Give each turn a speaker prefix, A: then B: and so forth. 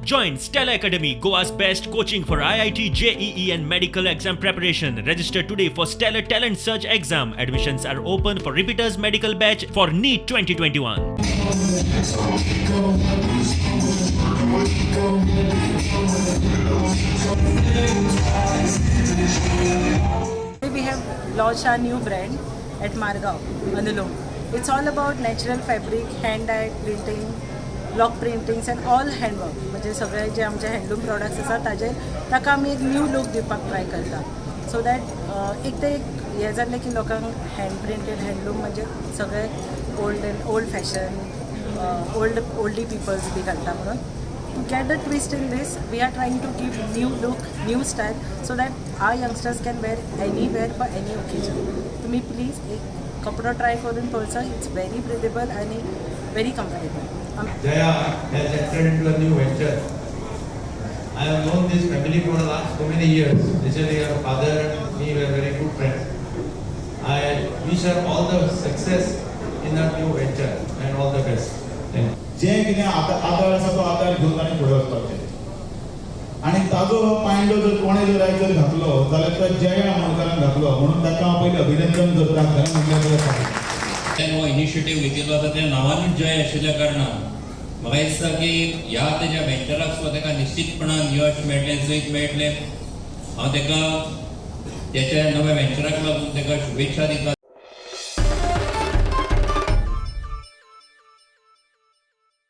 A: Join Stellar Academy, Goa's best coaching for IIT, JEE, and medical exam preparation. Register today for Stellar Talent Search exam. Admissions are open for repeaters medical batch for NEET 2021.
B: We have launched our new brand at Margao, Anulom. It's all about natural fabric, hand dye printing, block printings and all handwork. म्हणजे सगळे जे आमचे handloom products आसा ताजेर ताका आमी एक new look दिवपाक try करता, सो that एक ते एक हें जाल्लें की लोकांक हँड प्रिंटेड हँडलूम म्हणजे सगळे old and old fashion, old oldie peoples बी घालता. म्हणून to get the twist in this, we are trying to give new look, new style, so that our youngsters can wear anywhere for any occasion. तुम्ही please एक कपडो try करून पळोवचो. It's very breathable आणि very comfortable.
C: Jaya has entered into a new venture. I have known this family for the last so many years. Especially her father and me were very good friends. I wish her all the success in her new venture and all the best. Thank you.
D: जें कितें आदार आसा तो आदार घेवन ताणें फुडें वचपाचें आनी ताजो हो पांयडो जर कोणें जर आयज जर घातलो जाल्यार तो जया आमोणकरान घातलो, म्हणून ताका हांव पयलीं अभिनंदन करता. खरें म्हणल्यार जाल्यार
E: तें हो इनिशिएटीव घेतिल्लो आसा, त्या नांवानूच जय आशिल्ल्या कारणान म्हाका दिसता की ह्या तेज्या वेंचराक सुद्दां ताका निश्चितपणान यश मेळटलें, जैत मेळटलें. हांव ताका तेच्या नव्या वेंचराक लागून ताका शुभेच्छा दिता.